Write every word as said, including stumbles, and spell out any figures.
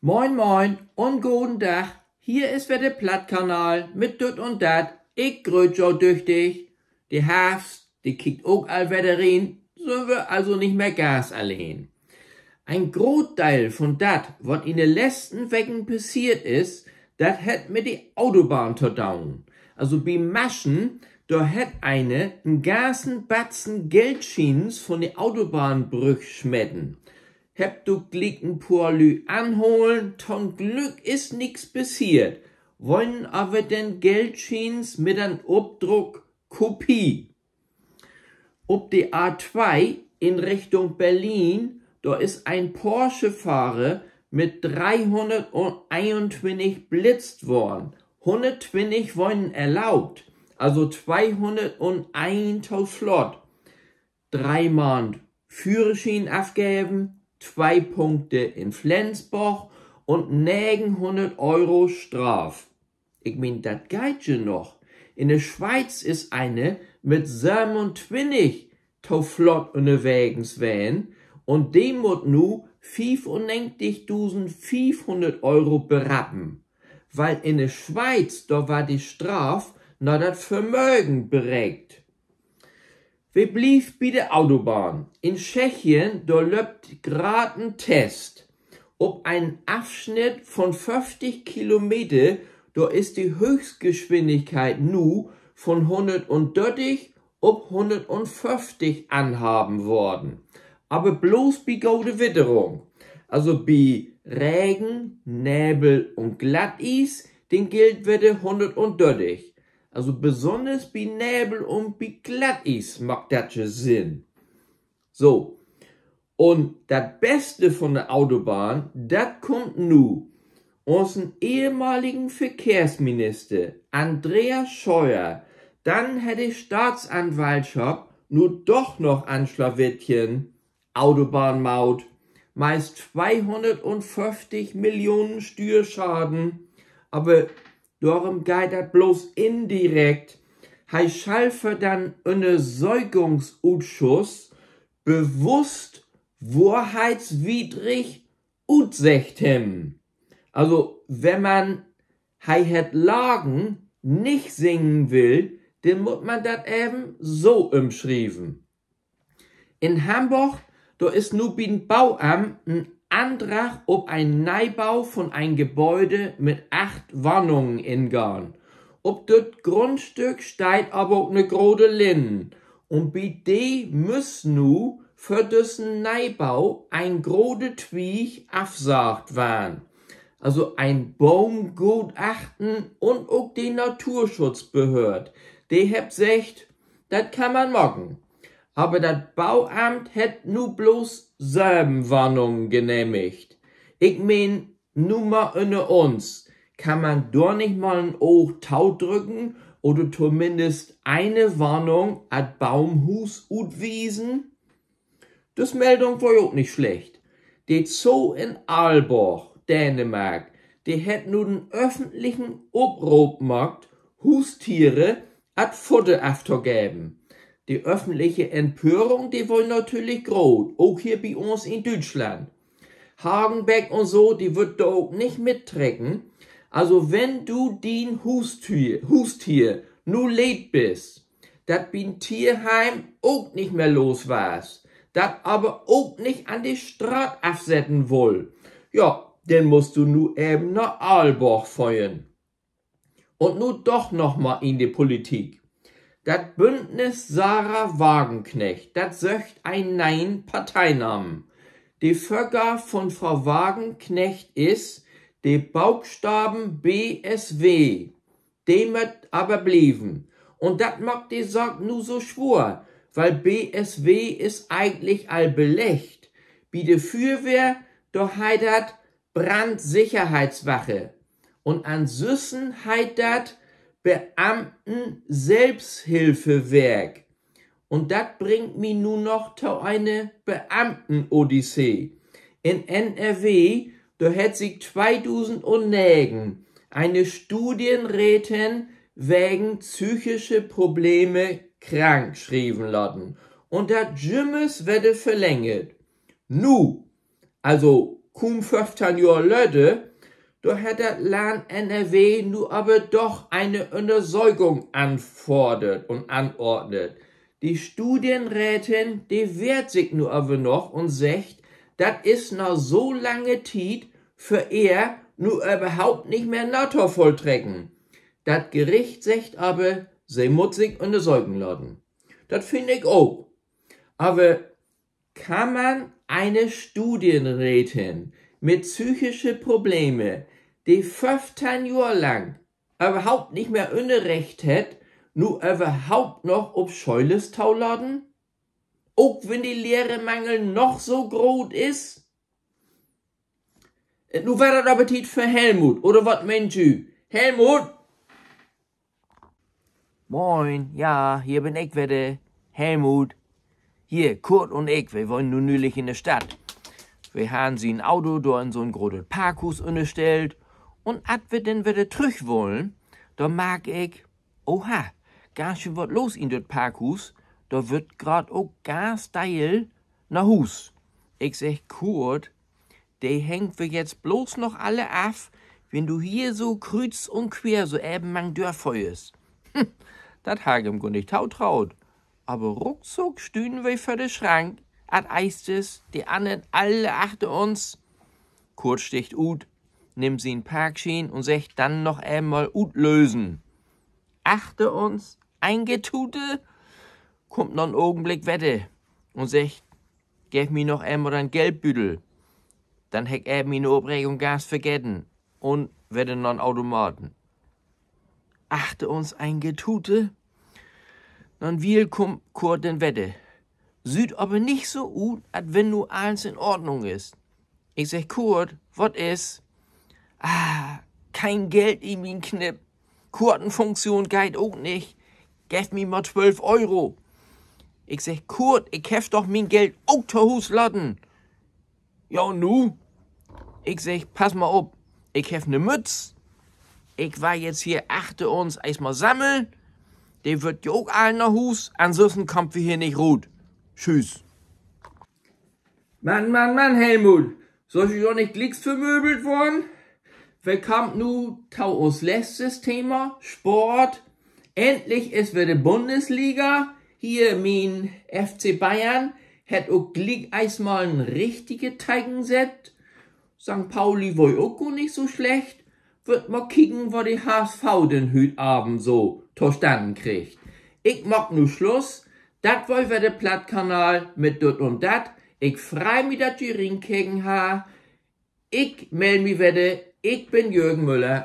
Moin, moin un goden Dag. Hier is wedder de Plattkanal mit Düt un Dat. Ik grööt jo düchtig. De Harvst, de kiekt ok al wedder rin, sünd wi also nich mehr ganz alleen. En Grootdeel von dat, wat in de letzten Weken passeert is, dat hett mit de Autobahn to doon. Also bi Maschen, dor hett een en ganzen Batzen Geldschiens von de Autobahnbrüch smeten. Hebbt ok gliek en poor Lüüd anholen. To'n Glück is nix passeert. Weren aver denn Geldschiens mit den Opdruck Kopie. Op de A twee in Richtung Berlin, dor is en Porsche-Fahrer mit dreehunnerteenuntwintig blitzt worrn. Hunnerttwintig weren erlaubt, also tweehunnerteen to flott. Dree Maand Führerschien afgeven, twee Punkte in Flensborg un negenhunnert Euro Straaf. Ik meen, dat geiht je noch. In de Schweiz is een mit sövenuntwintig to flott ünnerwegens ween un de mutt nu fiefunnegentichdusendfiefhunnert Euro berappen. Wiel in de Schweiz, dor warrt de Straaf na dat Vermögen berekent. Wi blievt bi de Autobahn. In Tschechien, dor löppt graad en Test. Op en Afsnitt von föfftig Kilometer, dor is de Hööchstgeschwindigkeit nu von hunnertdörtig op hunnertföfftig anhaven worrn. Aver bloots bi gode Witterung. Also bi Regen, Nebel un Glatties, denn gellt wedder hunnertdörtig. Also besünners bi Nebel un bi Glatties maakt dat je Sinn. So. Un dat Beste von de Autobahn, dat kummt nu. Unsen ehemaligen Verkehrsminister Andreas Scheuer, den hett de Staatsanwaltschop nu doch noch an'n Schlawittchen. Autobahnmaut, meist tweehunnertföfftig Millionen Stüerschaden, aver dorüm geiht dat bloots indirekt. He schall för den Ünnersökungsutschuss bewusst wohrheitswidrig utseggt hebben. Also, wenn man He hett lagen nich singen will, denn mutt man dat even so ümschrieven. In Hamborg, dor is nu bi'n Bauamt en Andrag op en Neebau von en Gebäude mit acht Wahnungen ingahn. Op dat Grundstück steiht aver ok 'ne grote Linnen. Un bi de müss nu för düssen Neebau en grote Twieg afsaagt warrn. Also en Boomgutachten un ok de Naturschutzbehöörd, de hebbt seggt, dat kann man maken. Aver dat Bauamt hett nu bloots söven Wahnungen genehmigt. Ik meen, nu mal ünner uns, kann man dor nich mal en Oog todrücken oder tominnst ene Wahnung as Boomhuus utwiesen? Düsse Meldung weer ok nich slecht. De Zoo in Aalborg, Dänemark, de hett nu den öffentlichen Oproop maakt, Huustiere as Fudder aftogeven. De öffentliche Empörung, de weer natürlich groot, ok hier bi uns in Düütschland. Hagenbeck un so, de wüllt dor ok nich mittrecken. Also, wenn du dien Huustier, Huustier nu leed büst, dat bi'n Tierheim ok nich mehr los warrst, dat aver ok nich an de Straat afsetten wullt, ja, denn musst du nu even na Aalborg föhren. Un nu doch noch mal in de Politik. Dat Bündnis Sahra Wagenknecht, dat söcht en ne'en Parteinamen. De Vörgaav von Fro Wagenknecht is de Bookstaven B S W. De mööt aver blieven. Un dat maakt de Saak nu so swoor, wiel B S W is egentlich al beleggt. Bi de Füerwehr, dor heet dat Brandsicherheitswache. Un ansünsten heet dat Beamten-Selbsthilfewerk. Un dat bringt mi nu noch to ene Beamten-Odyssee. In N R W, dor hett sik tweedusendnegen ene Studienrätin wegen psychische Probleme krankschrieven laten. Un dat jümmers wedder verlängert. Nu, also Kuum föffteihn Johr later, dor hett dat Land N R W nu aver doch ene Ünnersökung anfordert un anordnet. De Studienrätin, de wehrt sik nu aver noch un seggt, dat is na so lange Tiet för ehr nu överhaupt nich mehr natovolltrecken. Dat Gericht seggt aver, se mutt sik ünnersöken laten. Dat finn ik ok. Aver kann man ene Studienrätin mit psychische Probleme, de föffteihn Johr lang överhaupt nich mehr ünnerricht hett, nu överhaupt noch op Schölers tolaten? Ok wenn de Lehrermangel noch so groot is? Nu weer dat aver Tiet för Helmut, oder wat meent ji? Helmut? Moin, ja, hier bün ik wedder, Helmut. Hier, Kurt un ik, wi weren nu nülich in de Stadt. Wi harrn sien Auto dor in so'n grotet Parkhuus ünnerstellt. Un as wi denn wedder trüch wullen, dor mark ik: Oha, ganz schön wat los in dat Parkhuus. Dor wüllt graad ok ganz veel na Huus. Ik segg: Kurt, de hangt wi jetzt blots noch alle af, wenn du hier so krüüz un queer so even mang dörföhrst. Dat harr ik em gor nich totroot. Aver ruckzuck stünnen wi vör de Schrank, as eerstes, de annern alle achter uns. Kurt stiggt ut, nimmt sien Parkschien un seggt dann noch eenmal: Utlösen. Achter uns en Getute, kummt na'n Ogenblick wedder un seggt: Geev mi noch eenmal den Geldbüdel. Denn heff ik even miene Opregung ganz vergeten un wedder na'n Automaten. Achter uns en Getute. Na'n Wiel kummt Kurt denn wedder. Süht aver nich so ut, as wenn nu allens in Ordnung is. Ik segg: Kurt, wat is? Ah, keen Geld in mien Knipp. Kortenfunktion geiht ok nich. Geev mi mal twölf Euro. Ik segg: Kurt, ik heff doch mien Geld ok to Huus laten. Ja, un nu? Ik segg: Pass mal op, ik heff 'ne Mütz. Ik warr jetzt hier achter uns eerstmal sammeln. De wüllt ja ok all na Huus, ansünsten kaamt wi hier nich rut. Tschüüs. Mann, Mann, Mann, Helmut, sühst du dor nich glieks vermöbelt worrn? Wi kaamt nu to uns letztes Thema, Sport. Endlich is wedder Bundesliga. Hier mien F C Bayern hett ok gliek eerstmal en richtige Teken sett. Sankt Pauli weer ok gor nich so slecht. Wüllt mal kieken, wo de H S V denn hüüt Avend so tostannen kriggt. Ik maak nu Sluss. Dat weer wedder de Plattkanal mit Düt un Dat. Ik frei mi, dat ji rinkeken hebbt. Ik meld mi wedder. Ik bün Jürgen Müller.